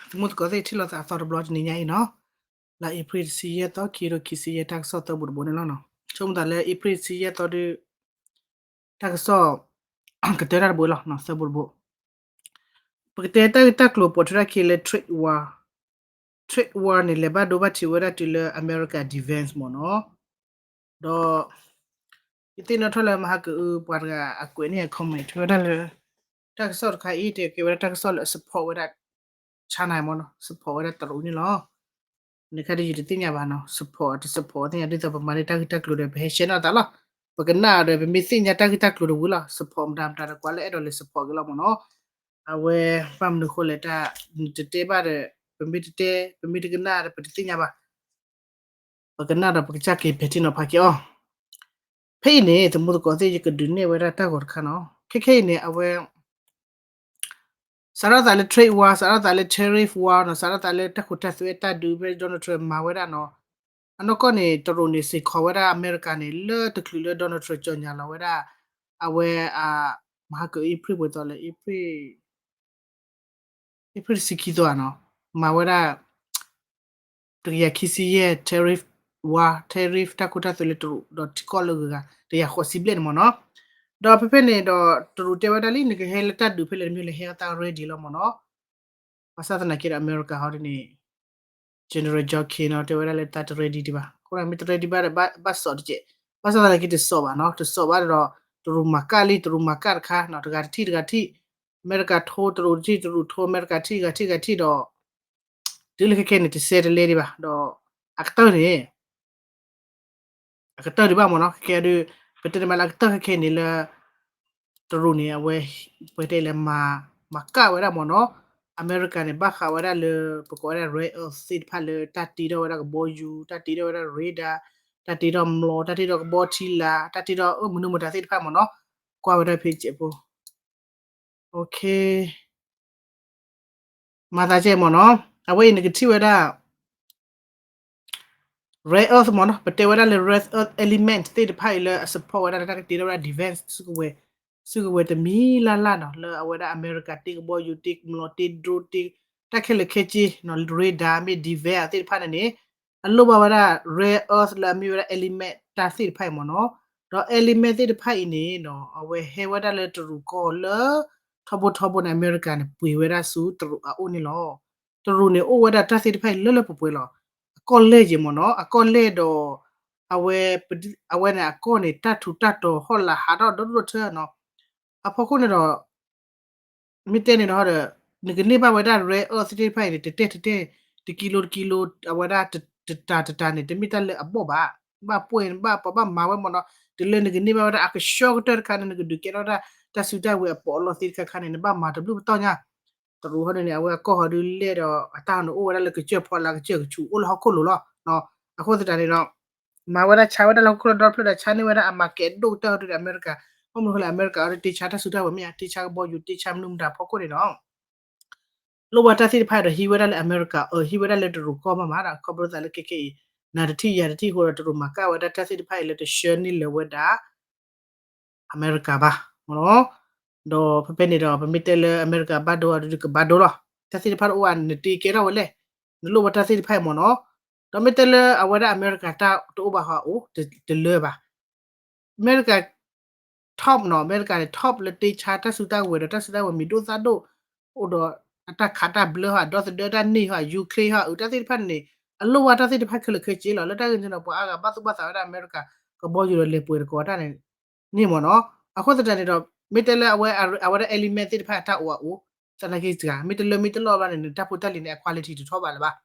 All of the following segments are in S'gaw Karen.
သမူသကိးသ့ၣ် ထံၣ်လိာ်သးအသီတဘျီတနံၤညါအံၤနီၤ, လါအ့ဖြ့ၣ်တဆံယဲၢ်သီ ခံကထိခံဆံယဲၢ် တၢ်ကစီၣ်သၢဘိတဘိန့ၣ်လီၤနီၤ. ဆိကမိၣ်သးလၢအ့ဖြ့ၣ်တဆံယဲၢ်သီဒီး တၢ်ကစီၣ် ကတၢၢ်တၢ်တဘိလီၤနီၤ, သၢဘိတဘိ. ပကတဲတၢ်ဂ့ၢ်တၢ်ကျိၤပိာ်ထွဲထီၣ်က့ၤလၢ trade war, trade war န့ၣ် လဲၤဘၣ်ဒိဘၣ်ထံးဝဲဒၣ်တုၤလၢ America defense မ့ၢ်နီၤ. ဒီး ယသ့ၣ်နီၣ်ထီၣ်လၢမဟါကအု ပှၤတဂၤအကွဲးန့ၢ်အ comment ထွဲဝဲဒၣ်လၢ တၢ်ကစီၣ်တခါအံၤ တဲကဲဝဲဒၣ်တၢ်ကစီၣ်လၢအ support ဝဲဒၣ် China မ့ၢ်နီၤ, support ဝဲဒၣ်တရူးန့ၣ်လီၤ. နခါဒ်ယတသ့ၣ်ညါဘၣ်နီၤ, support တ support သ့ၣ်ညါ ဒ်သိးပမၤန့ၢ်တၢ်ဂ့ၢ်တၢ်ကျိၤဒီး ပဟဲ share နီၣ်သးလီၤ. ပကနၣ်ဒီး ပမ့ၢ်သ့ၣ်ညါတၢ်ဂ့ၢ်တၢ်ကျိၤဒီးဝံၤလီၤ, support မတၤမတၤဒီး ကွၢ်လၢအဲၣ်ဒိးလဲၤ support က့ၤလီၤမ့ၢ်နီၤ. အဝဲ ဘၣ်မနုၤဃိလဲၣ် တၢ် နတတဲဘၣ်ဒီး ပမ့ၢ်တတဲ ပမ့ၢ်တကနၣ်ဒီး ပတသ့ၣ်ညါဘၣ်. ပကနၣ်ဒီးပကစၢ်က့ၤပဲာ်ထံနီၤဖးက့ၤအီၤ. ဖဲအံၤန့ၣ် သမူသကိးသ့ၣ် ယကဒုးနဲၣ်ဝဲဒၣ်တၢ်ဂီၤတခါနီၤ. ခဲခဲအံၤန့ၣ် အဝဲ စးထီၣ်သးလၢ trade war, စးထီၣ်သးလၢ tariff war နီၤ, စးထီၣ်သးလၢတၢ်ခိတၢ်သွဲတၢ်ဒုးဖဲ Donald Trump မၤဝဲဒၣ်နီၤ. အနီၢ်ကီၢ်န့ၣ် တရူးန့ၣ် စ့ၢ်ကီးဝဲဒၣ်အမဲရကၤန့ၣ် လၢတချုးလၢ Donald Trump ကၠီၣ်ညါလီၤဝဲဒၣ် အဝဲ မဟါကအု အ့ဖြ့ၣ်ပှဲၤသီလဲၣ်, အ့ဖြ့ၣ် အ့ဖြ့ၣ်တဆံခံသီဧါနီၤ, မၤဝဲဒၣ် တကယၤခံဆံယဲၢ် tariff war, tariff တၢ်ခိတၢ်သွဲလၢတရူး ဒီးထံကီၢ်လၢအဂုၤအဂၤ တကယၤဃိးဆံဘျဲၣ်န့ၣ်မ့ၢ်နီၤ. ဒီးဖဲဖဲန့ၣ်ဒီး တရူးတဲဝဲဒၣ်လံ နကဟဲလၢတၢ်ဒုးဖဲလဲၣ်တမံၤလဲၣ် ဟဲအသး ready လီၤမ့ၢ်နီၤ. ဘၣ်ဆၣ်သနာ်က့ဒီး အမဲရကၤဟီဒ်န့ၣ် General John Kerry နီၤ တဲဝဲဒၣ်လၢတၢ်တ ready ဒံးဘၣ်, အဃိန့ၣ် မ့ၢ်တ ready ဘၣ်ဒီး ဘၣ်စိာ်တကဲး, ဘၣ်ဆၣ်သနာ်က့တစိာ်ဘၣ်နီၤ, တစိာ်ဘၣ်ဒီး တရူးမၤကၣ်လံ တရူးမၤကၣ်တခါနီၤ, တဂၤတထံၣ်တဂၤထံၣ်, အမဲရကၤထိ တရူးတထံၣ် တရူးထိ အမဲရကၤထံၣ် တဂၤထံၣ်တဂၤထံၣ်ဒီး တုၤလၢခဲခဲန့ၣ် တစဲတလဲဒံးဘၣ်, ဒီးအကတၢၢ်န့ၣ် အကတၢၢ်ဒံးဘၣ်မ့ၢ်နီၤ, ခဲခဲဒုး ပတဲန့ၣ်မးလၢအကတၢၢ်ခဲခဲန့ၣ်လၢ တရူးန့ၣ် အဝဲ ပတဲလဲၣ် မၤကၣ်ဝဲဒၣ်မ့ၢ်နီၤ, အမဲရကၤန့ၣ် ဘၣ်ဃးဝဲဒၣ်လၢ ပကိးဝဲဒၣ် rare earth သ့ၣ်တဖၣ်လၢတၢ်တ့ထီၣ်ဝဲဒၣ်ကဘီယူၤ, တၢ်တ့ထီၣ်ဝဲဒၣ် radar, တၢ်တ့ထီၣ်မျိာ်, တၢ်တ့ထီၣ်ကဘီထံလာ်, တၢ်တ့ထီၣ်အၢမနုၤမတၤသ့ၣ်တဖၣ်မ့ၢ်နီၤ, ကွၢ်ဝဲဒၣ်ဖဲစဲးဖိ မၤသးကဲမ့ၢ်နီၤ, အဝဲအံၤနကထံၣ်ဝဲဒၣ် rare earth မ့ၢ်နီၤ, ပတဲဝဲဒၣ်လၢ rare earth element သ့ၣ်တဖၣ်အံၤလၢအ support ဝဲဒၣ်လၢတၢ်ကတ့ထီၣ်ဝဲဒၣ် defense စုကဝဲၤတမံၤလၢ်လၢ်နီၤ, လၢအဝဲဒၣ်အမဲရကၤတ့ကဘီယူၤ တ့မျိာ် တ့ drone တ့ တၢ်ခဲလၢာ်ခဲဆ့နီၤ, radar မ့ၢ် defense သ့ၣ်တဖၣ်န့ၣ်န့ၣ် အလိၣ်ဘၣ်ဝဲဒၣ် rare earth လၢအမ့ၢ်ဝဲဒၣ် element တၢ်သ့ၣ်တဖၣ်အံၤမ့ၢ်နီၤ, ဒီး element သ့ၣ်တဖၣ်အံၤန့ၣ်နီၤ အဝဲဟဲဝဲဒၣ်လၢတရူးကီၢ်လၢ ထီဘိထီဘိန့ၣ် အမဲရကၤန့ၣ် ပှ့ၤဝဲဒၣ်ဆူတရူးအအိၣ်န့ၣ်လီၤ. တရူးန့ၣ် အိၣ်ဝဲဒၣ်တၢ်သ့ၣ်တဖၣ်အံၤလၢလၢပှဲၤပှဲၤလီၤ. အကီၢ်လဲၢ်က့မ့ၢ်နီၤ, အကီၢ်လဲၢ်ဒီး အဝဲ အဝဲန့ၣ်အကီၢ်န့ၣ် တၢ်ထူးတၢ်တီၤဟီၣ်လာ်ဟးထီၣ်ဒီဒူၣ်ဒီထၢနီၤ. အဖီခိၣ်န့ၣ်ဒီး မ့ၢ်တဲန့ၣ်ဒီး နကန့ၢ်ဘၣ်ဝဲဒၣ် rare earth သ့ၣ်တဖၣ်အံၤန့ၣ် တတဲတတဲ တကံလိတကံလိ အဝဲဒၣ်တတၤတတၤန့ၣ် တမ့ၢ်တၢ်လၢအဘီၣ်ဘၣ်, ဘၣ်ပှဲၤ ဘၣ်ပှဲၤဘၣ်မၤဝဲမ့ၢ်နီၤ, တုၤလၢနကန့ၢ်ဘၣ်ဝဲဒၣ်အကဆှီကတၢၢ်တခါန့ၣ် နကဒုးကဲထီၣ်ဝဲဒၣ် တၢ်စုတၢ်ဝဲၤအပီးအလီသ့ၣ်တခါခါန့ၣ် နဘၣ်မၤတဘျုးပတီၢ်ညါ. တရူးဟီဒ်န့ၣ် အဝဲအကီၢ်ဟီဒ်လဲၢ်ဒီး အတၢ်ဟီန့ၣ်အိၣ်ဝဲဒၣ်လၢကစၢၢ်ဖီလာ်ကစၢၢ်ကဆူးအိၣ်လၢဟီၣ်ခိၣ်လိၤလီၤ. အဃိသတးန့ၣ်ဒီး မၤဝဲဒၣ်ဆါဝဲဒၣ်လၢဟီၣ်ခိၣ်လီၤဒီဖျၢၣ်ဒီး ဆါန့ၢ်ဝဲဒၣ်အ market ဒိၣ်ကတၢၢ်ဟီဒ်ဒီးအမဲရကၤ, ဘၣ်မနုၤဃိလဲၣ် အမဲရကၤအီၤဒ်တ့ဆါတၢ်စုတၢ်ဝဲၤမ့ၢ်ဧါ, တ့ဆါကဘီယူၤ တ့ဆါမနုၤမတၤဖီခိၣ်န့ၣ်ဒီး လိၣ်ဘၣ်တၢ်သ့ၣ်တဖၣ်ဒီးဟံးဝဲဒၣ်လၢအမဲရကၤအၢ ဟံးဝဲဒၣ်လၢတရူးကီၢ်မးမးဒီး ခီဖျိသးလၢခဲခဲအံၤ နၤတထံၣ်ယၤတထံၣ်အဃိဒီး တရူးမၤကၣ်ဝဲဒၣ်တၢ်သ့ၣ်တဖၣ်အံၤလၢတဆှၢန့ၢ်လၢၤဝဲဒၣ် အမဲရကၤဘၣ်မ့ၢ်နီၤ. ဒီးဖဲဖဲန့ၣ်ဒီး ပမ့ၢ်တဲလၢအမဲရကၤဘၣ်ဒိအီၤဒုးကဘၣ်ဒိလီၤ. တၢ်သ့ၣ်တဖၣ်တအိၣ်ဘၣ် နတ့ကဲထီၣ်ဝဲလဲၣ်, နလိၣ်ဘၣ်တၢ်သ့ၣ်တဖၣ်အံၤမ့ၢ်နီၤ. ဒီးမ့ၢ်တဲလၢအဝဲဒၣ်အမဲရကၤတၢ်တအိၣ်ဘၣ်ဟီအိၣ် တလၢဘၣ်. အမဲရကၤ top နီၤ, အမဲရကၤန့ၣ် top လၢတ့ဆါတၢ်စုတၢ်ဝဲၤဒီး တၢ်စုတၢ်ဝဲၤမံၤဒိၣ်သၣ်ဒိၣ် အိၣ်ဒီးအတၢ်ခးတၢ်ဘျၢဟီ ဒီသဒၢတၢ်န့ၢ်ဟီ ယူၤချ့ဟီ အတၢ်သ့ၣ်တဖၣ်န့ၣ် အလိၣ်ဘၣ်တၢ်သ့ၣ်တဖၣ်ခဲလၢာ်ခဲဆ့လီၤ. လၢတၢ်ဂ့ၢ်န့ၣ်ဒီး ပှၤအါဂၤဘၣ်သူၣ်ဘၣ်သးဝဲဒၣ်အမဲရကၤ ကဘီယူၤဒီးလဲၤပှဲၤတကိးတၢ်န့ၣ် န့ၣ်မ့ၢ်နီၤ. အဃိသတးန့ၣ်ဒီး မ့ၢ်တဲလၢအဝဲ အဝဲဒၣ် element သ့ၣ်တဖၣ်အတၢ်အိၣ်အအိၣ် သနာ်က့စှၤ မ့ၢ်တလၢမ့ၢ်တလီၢ်ဘၣ်န့ၣ် နတၢ်ဖိတၢ်လံၤန့ၣ် အ quality တထီၣ်ဘၣ်လၢၤဘၣ်. ဒီ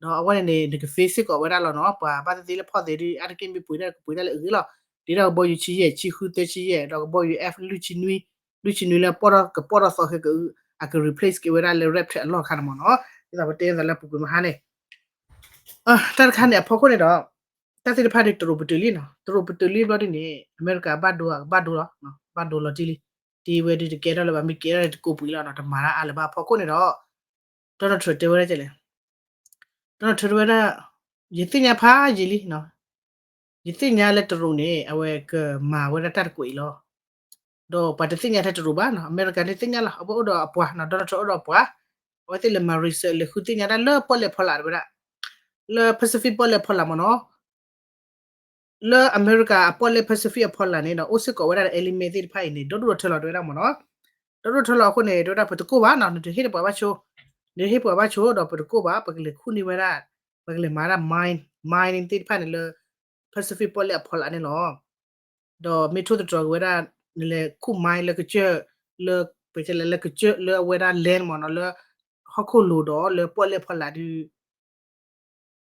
းအဝဲန့ၣ်န့ၣ် နက face စ့ၢ်ကီးဝဲဒၣ်လီၤနီၤ. ပှၤဘၣ်သ့ၣ်သ့ၣ်လၢဖီၣ်သ့ၣ်ဒုး အါတက့ၢ်မ့ၢ်ပှ့ၤဒၣ်ကပှ့ၤဒၣ်လၢအဂ့ၤလီၤ. ဒ်ဒီးကဘီယူၤဆံယဲၢ် ဆံဃု သၢဆံယဲၢ် ဒီးကဘီယူၤ F လွံၢ်ဆံနွံ လွံၢ်ဆံနွံလၢပီၣ်ထီၣ်ကပီၣ်ထီၣ်သီခဲကအု အက replace က့ၤဝဲဒၣ်လၢ Raptor အလီၢ်အခါန့ၣ်မ့ၢ်နီၤ. ဒ်သိးပတဲသးလၢပူၤကွံာ်မဟါန့ၣ် တၢ်တခါန့ၣ်အဖီခိၣ်န့ၣ်ဒီး တၢ်သ့ၣ်တဖၣ်ဒုးတရူးပတုာ်လံနီၤ. တရူးပတုာ်လံဘျီဒ်န့ၣ် အမဲရကၤဘၣ်ဒိ ကဘၣ်ဒိလီၤ, ဘၣ်ဒိလီၤတံၢ်လံ. တံၢ်ဝဲဒုးတကဲထီၣ်လၢၤဘၣ် မ့ၢ်ကဲထီၣ်န့ၣ်တကိးပှံၤလီၤနီၤ. တမၤတၢ်အါလၢၤဘၣ်အဖီခိၣ်န့ၣ်ဒီး Donald Trump တဲဝဲဒၣ်ကလဲၣ်, Donald Trump တဲဝဲဒၣ် ယသ့ၣ်ညါဖးယံာ်လံနီၤ. ယသ့ၣ်ညါလၢတရူးန့ၣ် အဝဲကမၤဝဲဒၣ်တၢ်တကွဲးအံၤလီၤ. ဒီးပှၤတသ့ၣ်ညါထဲတရူးဘၣ်နီၤ. အမဲရကၤန့ၣ်သ့ၣ်ညါလီၤ. အဝဲအိၣ်ဒီးအပှၤနီၤ Donald Trump အိၣ်ဒီးအပှၤ အဝဲသ့ၣ်လဲၤမၤ research လဲၤဃုသ့ၣ်ညါဒၣ်လၢပီၣ်လဲၣ်ဖီလာ်ဝဲဒၣ် လၢ Pacific ပီၣ်လဲၣ်ဖီလာ်မ့ၢ်နီၤ လၢအမဲရကၤအပီၣ်လဲၣ် Pacific အဖီလာ်န့ၣ်ဒီး အိၣ်စ့ၢ်ကီးဝဲဒၣ်ဒီး element သ့ၣ်တဖၣ်အံၤန့ၣ် ဒီဒူၣ်ဒီထၢလီၤတဲဝဲဒၣ်မ့ၢ်နီၤ. ဒီဒူၣ်ထၢလီၤအဃိန့ၣ် တဲဝဲဒၣ်ပတကိၢ်ဘၣ်နီၤ နတဟ့ၣ်ပှၤဘၣ်ဆိ, နဟ့ၣ်ပှၤဘၣ်ဆိဒီးပတကိၢ်ဘၣ် ပကလဲၤခူၣ်န့ၢ်ဝဲဒၣ် ပကလဲၤမၤဒၣ် mine, mining သ့ၣ်တဖၣ်န့ၣ်လၢ Pacific ပီၣ်လဲၣ်အဖီလာ်န့ၣ်လီၤ. ဒီးမ့ၢ်ထိၣ်သတြီၤက့ၤဝဲဒၣ် နလဲၤခူၣ် mine လၢကစၢၢ် လၢ ပတဲလဲၣ်လၢကစၢၢ်လၢအဝဲဒၣ် land မ့ၢ်နီၤ လၢ ဟီၣ်ခိၣ်လိၤဒီးလၢပီၣ်လဲၣ်ဖီလာ်ဒုး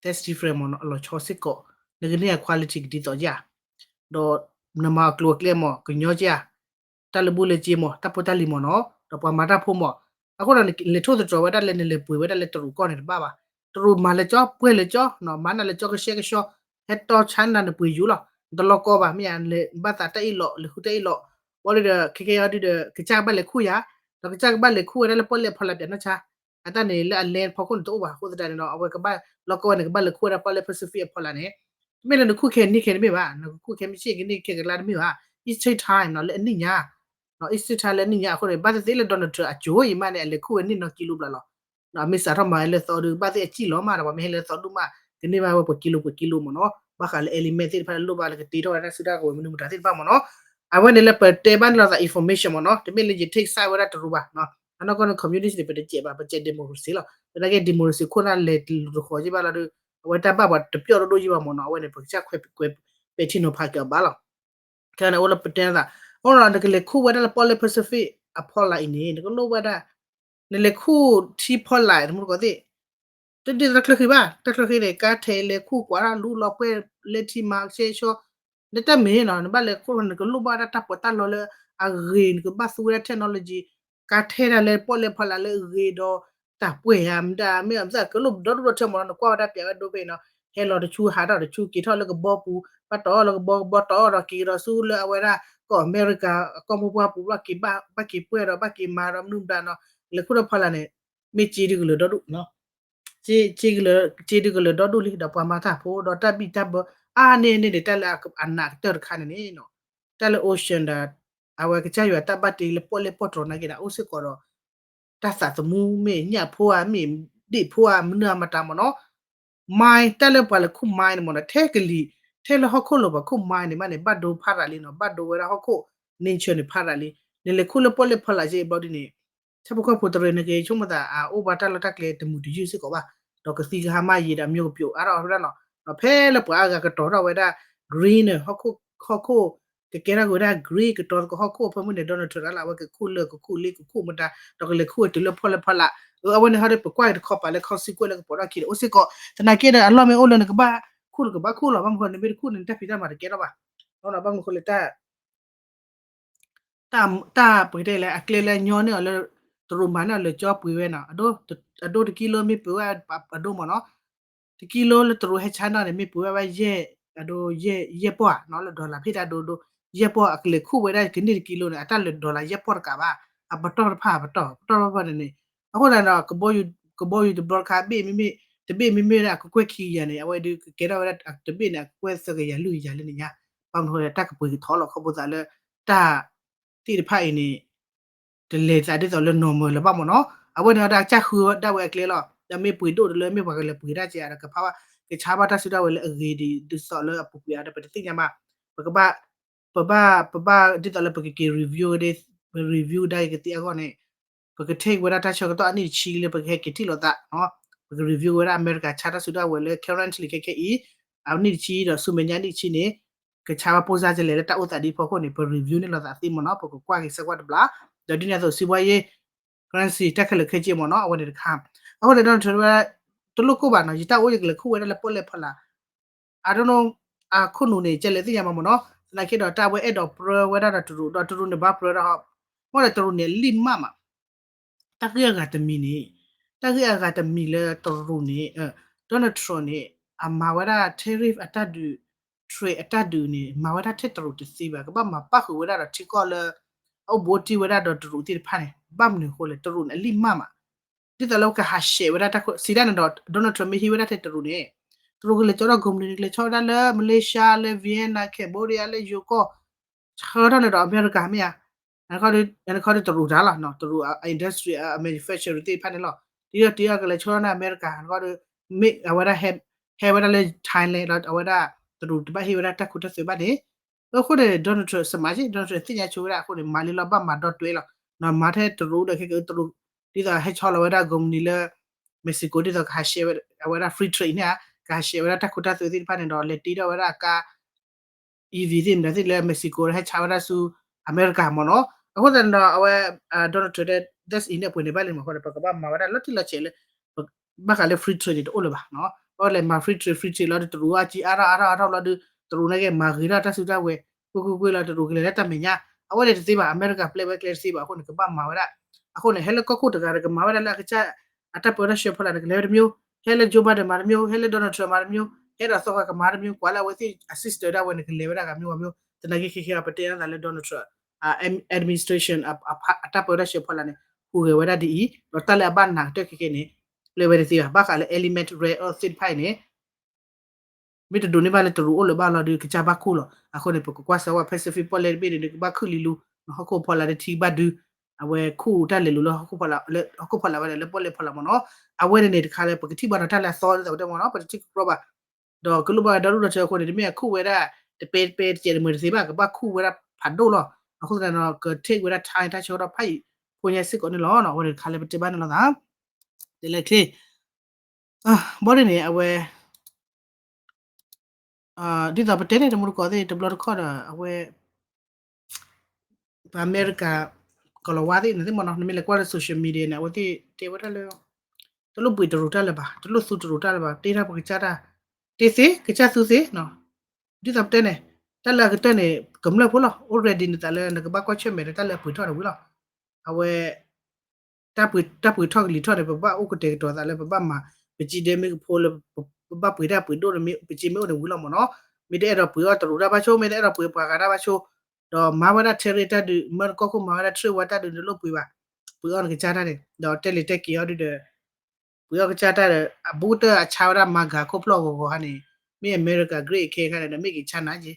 that's different မ့ၢ်နီၤ အလီၤဆီစ့ၢ်ကီး, နကန့ၢ်အ quality ကဒ်သိးဧါ, ဒီးနမၤအကျိၤအကျဲမ့ၢ် ကညီဧါ, တၢ်လၢဘူၣ်လၢစ့မ့ၢ် တၢ်ဖိတၢ်လံၤမ့ၢ်နီၤ ဒီးပှၤမၤတၢ်ဖိမ့ၢ်, အဃိဒီးနလဲၤထိၣ်သတြီၤဝဲဒၣ်လၢနလဲၤပှ့ၤဝဲဒၣ်လၢတရူးကီၢ်န့ၣ်တဘၣ်ဘၣ်, တရူးမၤလၢကၠီ ပှဲၤလၢကၠီ, မၤနၢၤလၢကၠီကဆှဲကဆှီ, ဟဲတီဆါနၤနပှ့ၤယူၤလီၤ, နတလီၤကီဘၣ် မ့ၢ်ယါ, နဘၣ်သးတၢ်အ့ၣ်လိာ် လဲၤဃုတၢ်အ့ၣ်လိာ်, ဘီဒုဒီး ခဲကဲအံၤဒုဒီး ကစၢ်ကဘၣ်လဲၤခူၣ်ယၤ, ဒီးကစၢ်ကဘၣ်လဲၤခူၣ်ဝဲဒၣ်လၢပီၣ်လဲၣ်ဖီလာ်ပၠးနီၢ်ဆါ, အတၢ်န့ၣ်လၢအ land ဖီခိၣ်န့ၣ်တအိၣ်ဘၣ်အဃိသတးန့ၣ်ဒီး အဝဲကဘၣ်လီၤကီဝဲန့ၣ် ကဘၣ်လဲၤခူၣ်ဝဲဒၣ်ပီၣ်လဲၣ် Pacific အဖီလာ်န့ၣ်, တမ့ၢ်လၢနခူၣ်ခဲနံၣ်ခဲန့ၣ်မ့ၢ်ဘၣ်, နကခူၣ်ခဲမ့ၢ်ဆ့ၣ်ကန့ၢ်ခဲကလါတမ့ၢ်ဘၣ်, it take time နီၤ လၢအနံၣ်ညါ, it take time လၢအနံၣ်ညါအဃိန့ၣ် ဘၣ်သ့ၣ်သ့ၣ်လၢ Donald Trump အစိၤအံၤမးန့ၣ် အလဲၤခူၣ်ဝဲန့ၢ်နီၢ်ကံလိဘျီလီၤ အမ့ၢ်စးထီၣ်မၤဝဲလၢသီဒု ဘၣ်သ့ၣ်အစံၣ်လီၤမးဒီး ပှၤမ့ၢ်ဟဲလၢသီဒုမး ကန့ၢ်ဘၣ်ဝဲပှဲၤကံလိပှဲၤကံလိမ့ၢ်နီၤ, ဘၣ်ဃးလၢ element သ့ၣ်တဖၣ်လၢလိၣ်ဘၣ်လၢကတ့ထီၣ်ဝဲဒၣ်စုတၢ်ကဝဲၤမနုၤမတၤသ့ၣ်တဖၣ်မ့ၢ်နီၤ, အဝဲန့ၣ်လၢပတဲဘၣ်န့ၣ်လီၤသး information မ့ၢ်နီၤ, တမ့ၢ်လၢယ take side ဝဲဒၣ်တရူးဘၣ်, အနီၢ်ကီၢ်န့ၣ် communist န့ၣ် ပတစဲးဘၣ်, ပစဲး democracy လီၤ, သနာ်က့ democracy ခိၣ်နၢ်လဲၤတလူၤတဃီၤယ့ၢ်ဘၣ်လီၤဒီး အဝဲတၢ်ဘၣ်ပှၤတပျီၢ်ဒိၣ်ဒိၣ်ယ့ၢ်ဘၣ်မ့ၢ်နီၤ, အဝဲန့ၣ် ပကစၢ်ခွဲးပဲာ်ထံနီၤဖးက့ၤအီၤဘၣ်လီၤ ခဲန့ၣ်အိၣ်လၢပတဲသး, အိၣ်လီၤ နကလဲၤခူၣ်ဝဲဒၣ်လၢပီၣ်လဲၣ် Pacific အဖီလာ်အံၤန့ၣ် နကလိၣ်ဝဲဒၣ်, နလဲၤခူၣ်ထံဖီလာ် တမူတကိးသ့ၣ်, တဒ်သိးတၢ်ချၢဃ့ဘၣ်, တၢ်ချၢဃ့န့ၣ် ကါထဲးလဲၤခူၣ်ကွၢ်တၢ်လူလီၤပှဲၤလဲၤထံမၤကဆှဲကဆှီ, နတၢ်မ့ၢ်နီၤ နဘၣ်လဲၤခူၣ် နကလိၣ်ဘၣ်ဒၣ်တၢ်ပီးတၢ်လီလၢအဂ့ၤ နကဘၣ်သူဝဲဒၣ် technology, ကါထဲဒၣ်လၢပီၣ်လဲၣ်ဖီလာ်လၢအဂ့ၤဒီး တၢ်ပှဲၤဧါ မတၤမ့ၢ်အမတၤကလိၣ်ဒီဒူၣ်ဒီထၢမ့ၢ်နီၤ, နကွၢ်ဝဲဒၣ်ပျးဝဲဒိဖဲအံၤနီၤ, ဟဲလီၤတဆူဟးထီၣ်တဆူ က့ၤထီၣ်လၢကဘီပူၤ, ဘၣ်တီၢ်လၢကဘီကဘီတီၢ်ဒီးက့ၤကဒီးဆူလၢအဝဲဒၣ် ကီၢ်အမဲရကၤ အကီၢ်မိၢ်ပှၢ်ပူၤ ဘၣ်က့ၤဘၣ် ဘၣ်က့ၤပှဲၤဒီး ဘၣ်က့ၤမၤဒီးမနုၤမတၤနီၤ, လဲၤခူၣ်ထီၣ်ဖီလာ်န့ၣ် မ့ၢ်စ့ဒုကလၢာ်ဒီဒူၣ် စ့ စ့ဒုကလၢာ်ဒီဒူၣ်လံ ဒီးပှၤမၤတၢ်ဖိဒီးတၢ်ဘံၣ်တၢ်ဘၢ အါန့ၢ်န့ၢ်န့ၣ် တၢ်လၢအနးကတၢၢ်တခါန့ၣ်န့ၣ်, တၢ်လၢ ocean ဒီး အဝဲကစၢ်ယွၤတၢ်ဘၣ်တ့လၢပီၣ်လဲၣ်ပီၣ်တြီၤနာ်က့ဒီး အိၣ်စ့ၢ်ကီးဒီး တၢ်သးသမူမ့ၢ်ညၣ်ဖိဧါ မ့ၢ်ဒ့ၣ်ဖိဧါ မနုၤအမတၤမ့ၢ်နီၤ, mine တၢ်လၢပှၤလဲၤခူၣ် mine န့ၣ်မ့ၢ်နီၤ ထဲကလံၤ ထဲလၢဟီၣ်ခိၣ်လိၤပှၤခူၣ် mine န့ၣ်မးန့ၣ် ဘၣ်ဒိဖးရၤလံနီၤ ဘၣ်ဒိဝဲဒၣ်ဟီၣ်ခိၣ် nature န့ၣ်ဖးရၤလံ, နလဲၤခူၣ်လၢပီၣ်လဲၣ်ဖီလာ်စ့ဘျီဒ်န့ၣ် ဆၣ်ဖိကီၢ်ဖိတရံးန့ၣ်က့ ဆိကမိၣ်သး အအိၣ်ဘၣ်တၢ်လီၢ်တၢ်ကျဲတမုာ်တယုၢ်စ့ၢ်ကီးဘၣ်, ဒီးကသံကဟါမၢ်ယံာ်ဒီး မျိုးကပြုတ် အါထီၣ်ဝဲဒၣ်နီၤ, ဒီးဖဲလၢပှၤအါဂၤကတီၤထီၣ်ဝဲဒၣ် green န့ၣ် ဟီၣ်ခိၣ် ဟီၣ်ခိၣ် ကကဲထီၣ်က့ၤဝဲဒၣ် green ကတီၤသကိးဟီၣ်ခိၣ်အဖၢမုၢ်န့ၣ် Donald Trump လၢအဝဲကခူၣ်လၢကခူၣ်လ့ကခူၣ်မတၤ ဒီးကလဲၤခူၣ်ဝဲတုၤလၢပီၣ်လဲၣ်ဖီလာ်, အဝဲန့ၣ်ဟီဒီးပကွၢ်က့ၤတခီပၤလၢ consequence လၢကပိာ်ထီၣ်ခံဒီးအိၣ်စ့ၢ်ကီး, သနာ်က့ဒီးအလီၢ်မ့ၢ်အိၣ်လၢနကဘၣ်ခူၣ်နကဘၣ်ခူၣ်လီၤ ဘၣ်မနုၤဃိနမ့ၢ်တခူၣ်န့ၣ် နတၢ်ဖံးတၢ်မၤတကဲထီၣ်ဘၣ်, ဘၣ်မနုၤဃိလၢတၢ် တၢ်ပကတဲလဲၣ် အကျဲလၢအညီန့ၢ်အီၤလၢ တရူးမၤန့ၢ်အီၤလၢကၠီပှ့ၤဝဲနီၤ, အဒိတကံလိမ့ၢ်ပှ့ၤဝဲအဒိမ့ၢ်နီၤ, တကံလိလၢတရူးဟဲဆါန့ၢ်န့ၣ် မ့ၢ်ပှ့ၤဝဲဘၣ်ယဲၢ် အဒိ ယဲၢ်ပီၢ်ဧါနီၤ လၢ dollar ဖဲတၢ်ဒိဒိ ယဲၢ်ပီၢ်အကလဲၤခူၣ်ဝဲဒၣ်ကန့ၢ်တကံလိန့ၣ် အတၢ်လၢ dollar ယဲၢ်ပီၢ်တကးဘၣ်, အပတီၢ်တဖၣ်အပတီၢ် ပတီၢ်တဖၣ်န့ၣ်န့ၣ်, အဃိသတးဒီး ကဘီယူၤတဘျီတခါဘ့ၣ်မ့မ့ၢ် တဘ့ၣ်မ့မ့ၢ်ဒၣ်အကကွဲၢ်ခံကယၤန့ၣ် အဝဲဒုးကကဲထီၣ်ဝဲဒၣ်တဘ့ၣ်န့ၣ် အကကွဲၢ်သၢကယၤလွံၢ်ကယၤလၢနညါ, ဘၣ်မနုၤဃိလၢတၢ်ကပှ့ၤကထီလီၤ ခီဖျိသးလၢ တၢ်သ့ၣ်တဖၣ်အံၤန့ၣ် တလဲၤသးဒ်သိးလၢ normal လၢၤဘၣ်မ့ၢ်နီၤ, အဝဲန့ၣ်ဒီးကစၢ်ဃုဒၣ်ဝဲအကျဲလီၤ, ဒီးမ့ၢ်ပှ့ၤဒိၣ်တလၢ မ့ၢ်ပှၤကလဲၤပှ့ၤဒၣ်ကဲဒီး ကဖးဘၣ် ကဆါဘၣ်တၢ်စုတၢ်ဝဲၤလၢအဂ့ၤဒ်သိးလၢအပူၤကွံာ်အါဒီး ပတသ့ၣ်ညါဘၣ်, ပကဘၣ် ပဘၣ် ပဘၣ်ဒ်သိးလၢပကက့ၤ review ဒ် review ဒၣ်ကသ့အဂီၢ်န့ၣ် ပက take ဝဲဒၣ်တၢ်ဆၢကတီၢ်အနံၣ်တဆံလၢပကဟဲက့ၤထံၣ်လိာ်သး, ပက review ဝဲဒၣ်အမဲရကၤဆါတၢ်စုတၢ်ဝဲၤလၢ currently ခဲခဲအံၤ အနံၣ်တဆံဒီးဆူမဲာ်ညါနံၣ်တဆံန့ၣ် ကဆါဘၣ်ပိၢ်စၢ်ကလဲာ်လၢတၢ်အိၣ်သးဒ်ဖီခိၣ်န့ၣ် ပ review န့ၢ်လိာ်သးသ့မ့ၢ်နီၤ ပကကွၢ်က့ၤဆၢကွၢ်တဘျီ, ဒီးဒ်န့ၣ်အသိး စီးပွားရေး currency တၢ်ခဲလၢာ်ခဲဆ့မ့ၢ်နီၤ အဝဲန့ၣ်တခါ, အဃိန့ၣ် Donald Trump ဝဲ တလိၣ်ကိၢ်ဘၣ်နီၤ ယတၢ်အိၣ်ယကလဲၤခူၣ်ဝဲဒၣ်လၢပီၣ်လဲၣ်ဖီလာ် I don't know အခိၣ်နူာ်န့ၣ် ကလဲၤသ့ၣ်ညါမးမ့ၢ်နီၤ, သနာ်က့ဒီးတၢ်ဝဲအဲၣ်ဒိးပြၢဝဲဒၣ်ဒီးတရူး ဒီးတရူးန့ၣ်ဘၣ်ပြၢဒၣ်ဟီ, မ့ၢ်ဒီးတရူးန့ၣ်အလံၣ်မးမး, တၢ်ဂ့ၢ်အဂၤတမံၤန့ၣ်, တၢ်ဂ့ၢ်အဂၤတမံၤလၢတရူးန့ၣ်, Donald Trump န့ၣ် အမၤဝဲဒၣ် tariff အတၢ်ဒုး, trade အတၢ်ဒုးန့ၣ် မၤဝဲဒၣ်ထဲတရူးတသ့ဘၣ်, ကဘၣ်မၤပၣ်ဃုာ်ဝဲဒၣ်ဒီးထံကီၢ်လၢ အအိၣ်ဘူးတံၢ်ဝဲဒၣ်ဒီးတရူးသ့ၣ်တဖၣ်န့ၣ်, ဘၣ်မနုၤအဃိလဲၣ် တရူးန့ၣ်အလံၣ်မးမး ဒ်သိးလၢကဟးဆှဲးဝဲဒၣ်တၢ်ခိၣ် စံးဒၣ်န့ၣ်ဒီး Donald Trump မ့ၢ်ဟံးဝဲဒၣ်ထဲတရူးန့ၣ်, တရူးကလဲၤကၠီထီၣ်ကုမ္ပဏီန့ၣ် ကလဲၤဆီဝဲဒၣ်လၢ Malaysia လၢ Vietnam Cambodia လၢယိၤကီၢ်, ဆှၢထီၣ်န့ၣ်ဒီးအမဲရကၤမ့ၢ်ဧါ, နခီဒီးတရူးတၢ်လီၤ တရူး industry အ manufacturer သ့ၣ်တဖၣ်န့ၣ်လီၤ, တံၤထီၣ်တံၤအီၣ်ကလဲၤဆိထီၣ်န့ၢ်အမဲရကၤ ဒီး မ့ၢ်အဝဲဒၣ် ဟဲဝဲဒၣ်လၢ Thailand လီၤ အဝဲဒၣ်တရူးတဘၣ်ဟ့ၣ်ဝဲဒၣ်တၢ်ခူတၢ်သွဲဘၣ်န့ၣ် အဃိန့ၣ် Donald Trump စမးက့ Donald Trump သ့ၣ်ညါဆိဝဲဒၣ်အဃိန့ၣ် မၤလံလီၤ ဘၣ်မၤဒီတွဲလီၤ မၤထဲတရူးဒီးခဲကတရူး ဒ်သိးဟဲဆီလီၤဝဲဒၣ် ကိးမုၢ်နံၤလၢ Mexico ဒ်သိးကဟးဆှဲးဝဲ အဝဲဒၣ် free trade န့ၣ်ဧါ ကဟးဆှဲးဝဲဒၣ်တၢ်ခူတၢ်သွဲသ့ၣ်တဖၣ်န့ၣ်ဒီး လဲၤတ့ထီၣ်ဝဲဒၣ်အကါ EV သ့ၣ်မတၤသ့ၣ်လၢ Mexico ဟဲဆါဝဲဒၣ်ဆူ အမဲရကၤမ့ၢ်နီၤ အဃိသတးန့ၣ်ဒီး အဝဲ Donald Trump ဒ်အံၤန့ၣ် အပှ့ၤန့ၢ်ဘၣ်လံမ့ၢ်အဃိန့ၣ် ပကဘၣ်မၤဝဲဒၣ်လီၤတံၢ်လီၤဆဲးလၢ ဘၣ်ဃးလၢ free trade န့ၣ် တအိၣ်လၢၤဘၣ်နီၤ အဝဲလဲၤမၤ free trade free trade လီၤဒီးတရူးအကံအါထီၣ်အါထီၣ်အါထီၣ်လီၤဒီး တရူးန့ၣ်က့ မၤဂ့ၤထီၣ်တၢ်စုတၢ်ဝဲၤ ကွ့ၢ်ကွ့ၢ်ကွ့ၢ်လီၤ တရူးကလဲၤလၢတၢ်မဲာ်ညါ အဝဲန့ၣ်တသ့ဘၣ် အမဲရကၤပျဲဝဲကျဲတသ့ဘၣ် အဃိန့ၣ် ကဘၣ်မၤဝဲဒၣ် အဃိန့ၣ် ဟဲလၢကီၢ်ခိၣ်တဂၤဒီးကမၤဝဲဒၣ်လၢအကစၢ် အတၢ်ပၢတၢ်ဆှၢဖီလာ်န့ၣ် ကလဲၤဝဲတမျိုး ဟဲလၢ Joe Biden မၤတမျိုး ဟဲလၢ Donald Trump မၤတမျိုး ဟဲဒီးသီဃာ်ကမၤတမျိုး ကွၢ်လၢအဝဲသ့ၣ်အ system ဒၣ်ဝဲန့ၣ် ကလဲၤဝဲဒၣ်ဂၤမျိုးဂၤမျိုး သနာ်က့ခဲခဲအံၤ ပတဲအသးလၢ Donald Trump administration အတၢ်ပၢတၢ်ဆှၢဖီလာ်န့ၣ် ဟူးဂဲၤဝဲဒၣ်ဒ်အံၤ ဒီးတၢ်လၢအဘၣ်နးကတၢၢ်ခဲခဲန့ၣ် လၢဝဲတသ့ဘၣ် ဘၣ်ဃးလၢ element rare earth သ့ၣ်တဖၣ်အံၤန့ၣ် မ့ၢ်တဒိးန့ၢ်ဘၣ်လၢတရူးအိၣ်လၢၤဘၣ်လီၤဒီး ကစၢ်ဘၣ်ခူၣ်လီၤ. အဃိန့ၣ် ပကကွၢ်စၢၤဝဲ Pacific ပီၣ်လဲၣ်တဘ့ၣ်န့ၣ် ကဘၣ်ခုၣ်လံလူ ဟီၣ်ခိၣ်ဖီလာ်တထံဘၣ်ဒု အဝဲခူၣ်တၢ်လဲၤလူၤလၢဟီၣ်ခိၣ်ဖီလာ်ဝဲဒၣ်လၢပီၣ်လဲၣ်ဖီလာ်မ့ၢ်နီၤ. အဝဲန့ၣ်န့ၣ်တခါလၢ ပကထံၣ်ဘၣ်ဒီးတၢ်လၢအသီဒ်သိးပတဲမ့ၢ်နီၤ ပတထံၣ်ကပြီဘၣ် ဒီးကလိၣ်ဘၣ်ဝဲဒၣ်ဒူၣ်ဒီးထၢအဃိန့ၣ် တမ့ၢ်အခုၣ်ဝဲဒၣ် တပဲတပဲတကဲးတမုာ်တသ့ဘၣ် ကဘၣ်ခူၣ်ဝဲဒၣ်ဖးဒိၣ်လီၤ. အဃိသတးဒီး က take ဝဲဒၣ် time တၢ်ဆၢကတီၢ်ဖးယံာ်ဖိညါစ့ၢ်ကီးန့ၣ်လီၤ. အဝဲန့ၣ်တခါလၢပတဲဘၣ်န့ၣ်လီၤသး တဲလဲၣ်ချ့ ဘီဒ်န့ၣ် အဝဲ ဒ်သိးပတဲန့ၣ် တမူတကိးသ့ၣ် တဘျီတခီၣ်ဒီး အဝဲ ပှၤအမဲရကၤ ကီၤလၤဝါသ့ၣ်န့ၣ်သ့ၣ်မ့ၢ်နီၤ နမ့ၢ်လဲၤကွၢ်လၢ social media န့ၣ် အဝဲသ့ၣ်တဲဝဲဒၣ်လၢ တလိၣ်ပှ့ၤတရူးတၢ်လၢၤဘၣ် တလိၣ်သူတရူးတၢ်လၢၤဘၣ် တ့ထီၣ်ပကစၢ်တၢ် တ့သ့ ကစၢ်သူသ့နီၤ ဒ်သိးပတဲန့ၣ် တၢ်လၢအကတၢၢ်န့ၣ် ကမျၢၢ်ဖိလီၤ already နသးလၢနကဘၣ်ကွၢ်ဆၢၣ်မဲာ်ဒီးတၢ်လၢအပှ့ၤထီၣ်န့ၣ်ဝံၤလီၤ အဝဲ တၢ်ပှ့ၤထီၣ်ကလံၤထီၣ်န့ၣ် ပဘၣ်အိၣ်ကတဲာ်ကတီၤသးလၢပဘၣ်မၤ ပစံးဒဲမ့ၢ်ကဖိလၢ ပဘၣ်ပှ့ၤတၢ်ပှ့ၤဒိၣ်န့ၣ်မ့ၢ် ပစံးမ့ၢ်အိၣ်န့ၣ်ဝံၤလီၤမ့ၢ်နီၤ မ့ၢ်တအဲၣ်ဒိးပှ့ၤအီၣ်တရူးတၢ်ဘၣ်ဆိ မ့ၢ်တအဲၣ်ဒိးပှ့ၤပှၤဂၤတၢ်ဘၣ်ဆိ ဒီးမၤဝဲဒၣ် tariff တၢ်ဒုး မၢနကီၢ်ခိၣ်မၤဝဲဒၣ် trade war တၢ်ဒုး နလိၣ်ပှ့ၤဘၣ် ပှ့ၤအီၣ်နကစၢ်တၢ်န့ၣ် ဒီးတဲလံာ်တဲက့ၤအီၤဒုးဒီး ပှ့ၤအီၣ်ကစၢ်တၢ်ဒီး အဘူးကတၢၢ်အဆါဝဲဒၣ် MAGA ခိၣ်ဖျီၣ်ဂီၤဂီၤဟါန့ၣ် မ့ၢ်အမဲရကၤ great ခဲခါန့ၣ်ဒီး မ့ၢ်က့ၤဆါနၤက့ၤ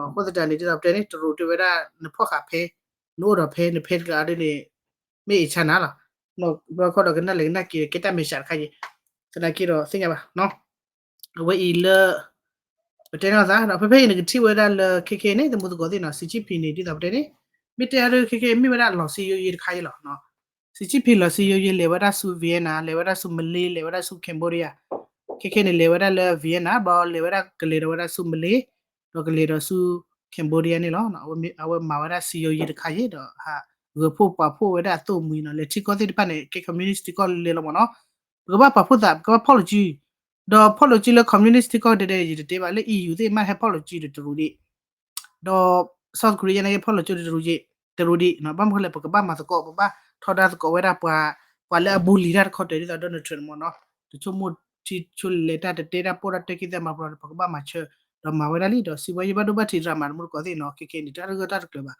အဃိသတးန့ၣ် ဒ်သိးပတဲန့ၣ် တရူးတဲဝဲဒၣ် နဖီၣ်ဃာ်ဖဲ နအိၣ်ဒီးဖဲ နဖဲတကျါဒ်န့ၣ် မ့ၢ်အ့ၣ်ဆါနၤလီၤ. ဘျီခီဒီးကနၣ်လဲၤကနၣ်က့ၤ ကဲတၢ်မဲာ်ဆှးတခါက့ၤ သနာ်က့ဒီးသ့ၣ်ညါဘၣ် အဝဲအံၤလၢ ပတဲန့ၣ်သးဒီး ဖဲဖဲအံၤန့ၣ် ကထံၣ်ဝဲဒၣ်လၢခဲခဲန့ၣ် တမူသကိးသ့ၣ်နီၤ Xi Jinping န့ၣ် ဒ်သိးပတဲန့ၣ် မ့ၢ်တဲအါဒ်ခဲခဲမ့ၢ်ဝဲဒၣ်လီၤစံယိယ့တခါအံၤလီၤ. Xi Jinping လီၤစံယိယ့လဲၤဝဲဒၣ်ဆူ Vietnam လဲၤဝဲဒၣ်ဆူ Malay လဲၤဝဲဒၣ်ဆူ Cambodia ခဲခဲန့ၣ် လဲၤဝဲဒၣ်လၢ Vietnam ဘျီလဲၤဝဲဒၣ်ကလဲၤဒီးဝဲဒၣ်ဆူ Malay ဒီးကလဲၤဒီးဆူ Cambodia န့ၣ်လီၤ. အဝဲမၤဝဲဒၣ်စံယိယ့တခါအံၤဒီး ဂၢၤဖှိၣ်ပှၤဖှိၣ်ဝဲဒၣ်အသိၣ်မှံၤနီၤ လဲၤထံကီၢ်သ့ၣ်တဖၣ်န့ၣ် ကဲ communist ထံကီၢ်လဲၤလီၤမ့ၢ်နီၤ ပကဘၣ်ပာ်ဖှိၣ်သး ပကဘၣ်ဖီၣ်လိာ်စု ဒီးဖီၣ်လိာ်စုလၢ communist ထံကီၢ်ဒဲးဒဲး ယတတဲဘၣ်လၢ EU သ့ၣ်မ့ၢ်ဟဲဖီၣ်လိာ်စုဒီးတရူးဒံး ဒီး South Korea န့ၣ်က့ ဖီၣ်လိာ်စုဒီးတရူးဒံး တရူးဒံး ဘၣ်မနုၤလဲၣ် ပကဘၣ်မၤသကိး ပဘၣ်ထီဒါသကိးဝဲဒၣ်ပှၤ ပှၤလၢအ bully တၢ်တခီတၢၤဒ်သိး Donald Trump န့ၣ်မ့ၢ်နီၤ တဆိကမိၣ်ထံဆိကလဲၤတၢ်တတဲတၢ်ပိၢ်တၢ်တဲခံသ့ၣ်မၤပျီန့ၣ် ပကဘၣ်မၤဆၢ ဒီးမၤဝဲဒၣ်လံ ဒီးစံးဘှီယ့ဘၣ်ဒိဘၣ်ထံး drama တမူတကိးသ့ၣ်နီၤ ခဲခဲန့ၣ် တၢ်တဂၢၢ်တၢ်တကျၢၤဘၣ်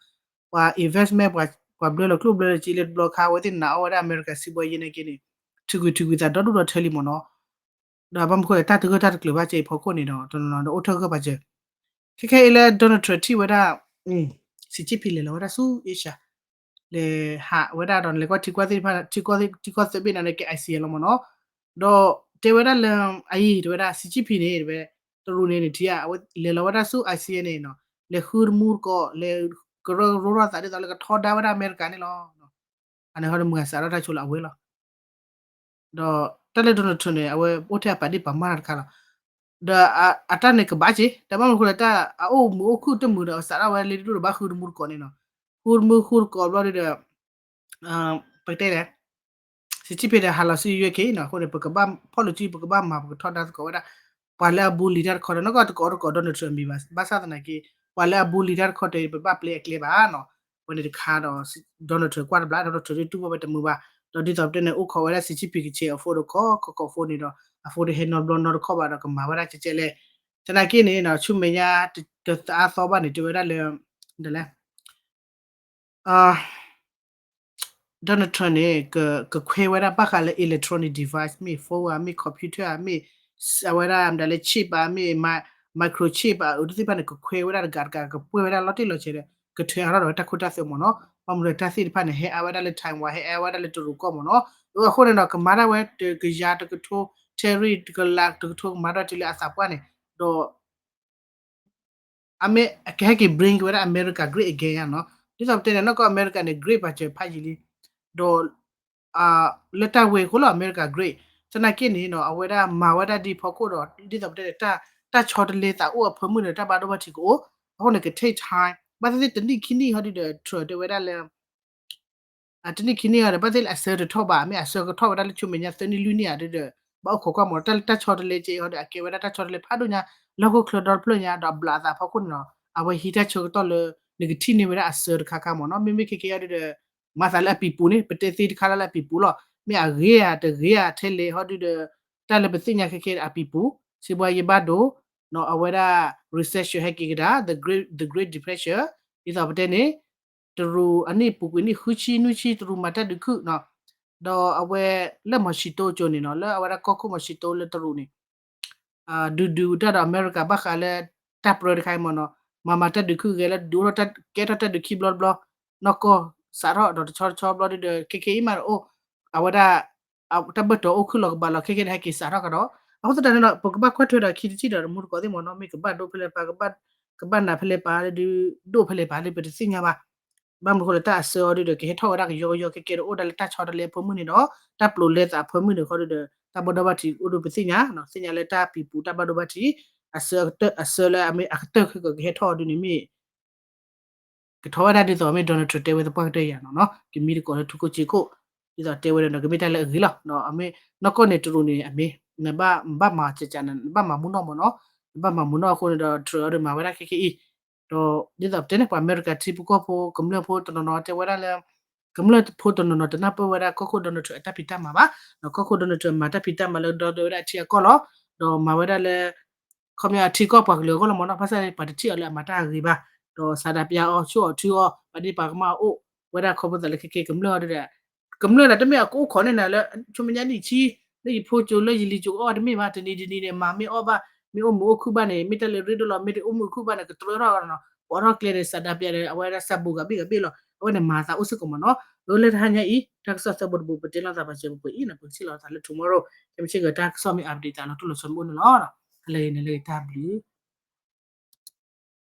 ပှၤ investment ပှၤဘျၢလီၤကျိၣ်ဘျၢလီၤစ့လၢတဘျီခါ အဝဲသ့ၣ်နာ်အီၣ်ဝဲဒၣ်အမဲရကၤစံးဘှီယ့န့ၣ်က့န့ၣ် ထုးကွံာ်ထုးကွံာ်သးဒီဒူၣ်ဒီထၢလံမ့ၢ်နီၤ ဒီးဘၣ်မနုၤဃိလဲၣ် တၢ်တဂၢၢ်တၢ်တကျၢၤဘၣ်စ့အံၤဖီခိၣ်န့ၣ်ဒီး တနီၤနီၤဒီးအိၣ်ထီၣ်ဂၢၢ်ပာ်စၢၤ ခဲခဲအံၤလၢ Donald Trump ထံၣ်ဝဲဒၣ် Xi Jinping လဲၤလီၤဝဲဒၣ်ဆူ Asia လဲၤဟးဝဲဒၣ်ဒီးလဲၤကွၢ်ထံကီၢ်သ့ၣ်တဖၣ် ထံကီၢ်သ့ၣ် ထံကီၢ်သၢဘ့ၣ်န့ၣ်ကဲ ASEAN လီၤမ့ၢ်နီၤ ဒီးတဲဝဲဒၣ်လၢ အအံၤတဲဝဲဒၣ် Xi Jinping န့ၣ် တဲဝဲ တရူးန့ၣ်န့ၣ်ထံၣ်ဧါ အဝဲလဲၤလီၤဝဲဒၣ်ဆူ ASEAN န့ၣ်နီၤ လဲၤဃုတမူတကိး လဲၤကရၢကရိထီၣ်သးဒ်သိးလၢကထီဒါဝဲဒၣ်အမဲရကၤန့ၣ်လီၤ အန့ၣ်ဟီဒီးမုၢ်ဂၤစးထီၣ်တၢ်ဆိလၢအဝဲလီၤ ဒီးတၢ်လၢ Donald Trump န့ၣ် အဝဲအိၣ်ထဲအပာ်ဒ့ၣ်ပာ်မၢ်တၢ်တခါလီၤ. ဒီးအတၢ်န့ၣ်ကဘၣ်က့ၤ တၢ်ဘၣ်မနုၤဃိလဲၣ် တၢ်အအိၣ်မုာ်အိၣ်ခုၣ်တမုာ်ဒီး အစးထီၣ်ဝဲလၢတဒူၣ်ဒီးဘၣ်ဃုတမူတကိးန့ၣ်နီၤ. ဃုတမူဃုတကိးဘျီဒီး ပကတဲလဲၣ် Xi Jinping ဒီးဟးလီၤဆူ ယူအ့ခ့နီၤ. အဃိန့ၣ် ပကဘၣ်ဖီၣ်လိာ်စု ပကဘၣ်မၤ ပကထီဒါသကိးဝဲဒၣ် ပှၤလၢအ bully တၢ်တခီတၢၤ နီၢ်ကီၢ်တကိးတကိး Donald Trump မံၤဘၣ်. ဘၣ်ဆၣ်သနာ်က့ ပှၤလၢအ bully တၢ်တခီတၢၤ ပဘၣ်ပျဲအကျဲဘၣ်နီၤ. အဝဲန့ၣ်တခါဒီး Donald Trump ကွၢ်တဘျီ Donald Trump ဒ်တူၢ်ဘၣ်ဝဲတမုာ်ဘၣ်. ဒီးဒ်သိးပတဲန့ၣ် အိၣ်ခိးဝဲဒၣ် Xi Jinping ကဆဲးအ phone တခီခီခီ phone န့ၣ်ဒီး အ phone တဟဲနီတဘျီနီတခီၣ်ဘၣ်ဒီးကမၤဝဲဒၣ်ကဲကဲလဲၣ်. သနာ်က့န့ၣ် ဆူမဲာ်ညါတအါသီဘၣ်န့ၣ် တဲဝဲဒၣ်လၢ ဒ်လဲၣ် Donald Trump န့ၣ် ကခွဲဝဲဒၣ်ဘၣ်ဃးလၢ electronic device မ့ၢ် phone ဧါ မ့ၢ် computer ဧါ မ့ၢ် အဝဲဒၣ်မတၤလၢ chip ဧါ မ့ၢ် microchip ဧါ အဝဲသ့ၣ်တဖၣ်န့ၣ် ကခွဲဝဲဒၣ်တဂၤတဂၤ ကပှဲၤဝဲဒၣ်လီၤတံၢ်လီၤဆဲးဒီး ကထွဲအါထီၣ်ဒီးဝဲတၢ်ခိတၢ်သွဲမ့ၢ်နီၤ. ဘၣ်မနုၤဒီးတၢ်သ့ၣ်တဖၣ်န့ၣ် ဟဲအါဝဲဒၣ်လၢ Taiwan ဟဲအါဝဲဒၣ်လၢတရူးကီၢ်မ့ၢ်နီၤ. အဃိန့ၣ်ဒီး ကမၤဒၣ်ဝဲတကယၤတကထိ, ထဲရံၣ်တကလးတကထိ ကမၤဒၣ်တုၤလၢအသးပှၢ်န့ၣ်, ဒီး အမ့ၢ်ကဟဲက့ၤ bring ဝဲဒၣ် America great again နီၤ. ဒ်သိးပတဲန့ၣ် နီၢ်ကီၢ်အမဲရကၤန့ၣ် great ပာ်စၢၤဖးယံာ်လံ, ဒီး လၢတၢ်ဝဲအဃိလီၤ America great, သနာ်က့န့ၣ်နီၤ အဝဲဒၣ်မၤဝဲဒၣ်ဒ်အဖီခိၣ်ဒီး ဒ်သိးပတဲန့ၣ် တၢ်ဆီတလဲသးအိၣ်အဖၢမုၢ်န့ၣ် တၢ်ဘၣ်ဒိဘၣ်ထံးကအိၣ်, အဃိန့ၣ် က take time, ဘၣ်သ့ၣ်သ့ၣ်တနံၣ်ခံနံၣ်ဟီဒုဒီး Trump တဲဝဲဒၣ်လၢ တနံၣ်ခံနံၣ်အံၤဒီး ဘၣ်သ့ၣ်လၢအဆၢတထီၣ်ဘၣ်, မ့ၢ်အဆၢကထီၣ်ဝဲဒၣ်လၢဆူမဲာ်ညါသၢနံၣ်လွံၢ်နံၣ်ဧါဒီး ဘၣ်အိၣ်ခိးကွၢ်မး တၢ်လၢတၢ်ဆီတလဲက့အံၤဒီး အကဲဝဲဒၣ်တၢ်ဆီတလဲဖးဒိၣ်ညါ လၢဟီၣ်ခိၣ်ချၢဒီတဖျၢၣ်ညါ ဒီးအဘျးအသးဖီခိၣ်န့ၣ်နီၤ အဝဲဟံးတၢ်ဆၢကတီၢ်လၢ နကထံၣ်န့ၢ်ဝဲဒၣ်အဆၢတခါခါမးနီၤ. မ့မ့ၢ်ခဲကဲအံၤဒီး မၤသးလၢအပံၤပူၤန့ၣ် ပတဲသ့တခါလၢလၢအပံၤပူၤလီၤ. မ့ၢ်အဂ့ၤဧါတဂ့ၤဧါထဲလဲၣ်ဟီဒုဒီး တၢ်လၢပသ့ၣ်ညါခဲကဲအပံၤပူၤ စံးဘှါယံာ်ဘၣ်ဒိ အဝဲဒၣ် recession ဟဲက့ၤကဒါ the great, the Great Depression ဒ်သိးပတဲန့ၣ် တရူးအနံၣ်ပူၤကွံာ်နံၣ်ဃုဆံနွံဆံ တရူးမၤတၢ်ဒုးခုၣ်နီၤ, ဒီးအဝဲလၢမီၤၡံတိကၠိန့ၣ်နီၤ လၢအဝဲဒၣ်ကီၢ်ခိၣ်မီၤၡံတိလၢတရူးန့ၣ် ဒုးဒုးတၢ်ဒီးအမဲရကၤဘၣ်ဃးလၢ တၢ်ပြၢတခါအံၤမ့ၢ်နီၤ, မၤမၤတၢ်ဒုးခုၣ်ဂဲၤလၢဒုးအိၣ်ထီၣ် ကဲထီၣ်တၢ်ဒုးခံဘျီတဘျီ, နီၢ်ကီၢ်စးထီၣ်ဒီးတဆီတဆီဘျီဒုဒီး ခဲကဲအံၤမးအိၣ် အဝဲဒၣ် တၢ်ဘၢၣ်တီၤအိၣ်ခုၣ်လီၤကဘၣ်လီၤ ခဲကဲန့ၣ် ဟဲက့ၤစးထီၣ်ကဒီး, အဃိသတးန့ၣ်ဒီး ပကဘၣ်ကွၢ်ထွဲဒီးခံတထံၣ်ဒီးတမူတကိးသ့ၣ်မ့ၢ်နီၤ, မ့ၢ်ကဘၣ်ဒိၣ်ဖဲလဲၣ်ပၤ ကဘၣ်နးဖဲလဲၣ်ပၤ ဒုးဒိၣ်ဖဲလဲၣ်ပၤလၢပတသ့ၣ်ညါဘၣ်. ဘၣ်မနုၤဃိလၢတၢ်အဆၢအီၤဒုဒီး ကဟဲထီၣ်ဝဲဒၣ်ကယီကယီခဲကဲဒီး အိၣ်ဒၣ်လၢတၢ်ဆီတလဲအဖၢမုၢ်န့ၣ်ဒီး တၢ်ပျိးလဲသးအဖၢမုၢ်န့ၣ်ဃီဒုဒီး တၢ်ဘၣ်ဒိဘၣ်ထံးအိၣ်ဒုပသ့ၣ်ညါ, သ့ၣ်ညါလၢတၢ်ပံၤပူၤတၢ်ဘၣ်ဒိဘၣ်ထံး အဆၢလၢအမ့ၢ်အကတၢၢ်ခဲကကဟဲထီၣ်အီၤဒုန့ၣ်မ့ၢ် ကထီၣ်ဝဲဒၣ်ဒ်သိးမ့ၢ် Donald Trump တဲဝဲသပှၢ်ကတၢၢ်ယၤနီၤနီၤ, ကမံတကိးလၢထူခိၣ်စ့ခိၣ်, ဒ်သိးတဲဝဲဒီးနီၤ ကမ့ၢ်တၢ်လၢအဂ့ၤလီၤ. အမ့ၢ်နီၢ်ကီၢ်န့ၣ်တရူးန့ၣ် အမ့ၢ် နဘၣ်မၤစကန နဘၣ်မၤမူနီၢ်မ့ၢ်နီၤ, နဘၣ်မၤမူနီၢ်အဃိန့ၣ်ဒီး Trump အီၤဒီးမၤဝဲဒၣ်ခဲကဲအံၤ, ဒီးဒ်သိးပတဲန့ၣ် ပှၤအမဲရကၤထံဖိကီၢ်ဖိ ကမျၢၢ်ဖိတနီၤနီၤတဲဝဲဒၣ်လၢ ကမျၢၢ်ဖိတနီၤနီၤတနၢ်ပၢၢ်ဝဲဒၣ်ကီၢ်ခိၣ် Donald Trump အတၢ်ဖံးတၢ်မၤဘၣ်, ဒီးကီၢ်ခိၣ် Donald Trump မၤတၢ်ဖံးတၢ်မၤလၢဒီဒၢဝဲဒၣ်အထံအကီၢ်လီၤ, ဒီးမၤဝဲဒၣ်လၢ ခီပညီအထံကီၢ်ပှၤကလုာ်အဂီၢ်လီၤမ့ၢ်နီၤ, ဘၣ်ဆၣ်ပှၤတထံၣ်အီၤလၢအမၤတၢ်အဂ့ၤဘၣ်, ဒီးဆန္ဒပြအီၤ ဆူၣ်အီၤထုအီၤ ပှၤဒ့ပှၤကမၣ်အအိၣ်ဝဲဒၣ်ခီဖျိသးလၢခဲကဲကမျၢၢ်အီၤဒီး ကမျၢၢ်ဒၣ်တမ့ၢ်အကအိၣ်ခိးန့ၢ်နၤလၢ ဆူမဲာ်ညါနံၣ်ဆံ လၢယဖိကၠိလၢယလံၤကၠိအီၣ်တမ့ၢ်ဘၣ်, တနံၤတနံၤန့ၣ် မၤမ့ၢ်အီၣ်ဘၣ်, မ့ၢ်အိၣ်မုာ်အိၣ်ခုၣ်ဘၣ်န့ၣ် မ့ၢ်တၢ်လၢရ့ဒိၣ်လီၤ, မ့ၢ်တအိၣ်မုာ်အိၣ်ခုၣ်ဘၣ်န့ၣ် ကတြၢထီၣ်နီၤ, ပှၤထီၣ်ကျဲန့ၣ် ဆန္ဒပြန့ၣ် အဝဲဒၣ်ဆၣ်ဘိးဂၤဘ့ၣ်ဂၤဘ့ၣ်လီၤ, အဝဲန့ၣ်မၤသးအိၣ်စ့ၢ်ကီးမ့ၢ်နီၤ, လၢတဟါညါအံၤ တၢ်ကစီၣ်သၢဘိတဘိ ပတဲလီၤသးပှၤစၢၤပှဲၤအံၤနီၤ, ပကထံၣ်လိာ်သးလၢ tomorrow ကမ့ၢ်စ့ၢ်ကီးတၢ်ကစီၣ်မ့ၢ် update သးလီၤတိၢ်လီၤဆီမ့ၢ်အိၣ်န့ၣ်လီၤ, လၢဂ့ၤန့ၣ်လၢဂ့ၤတၢ်ဘျုး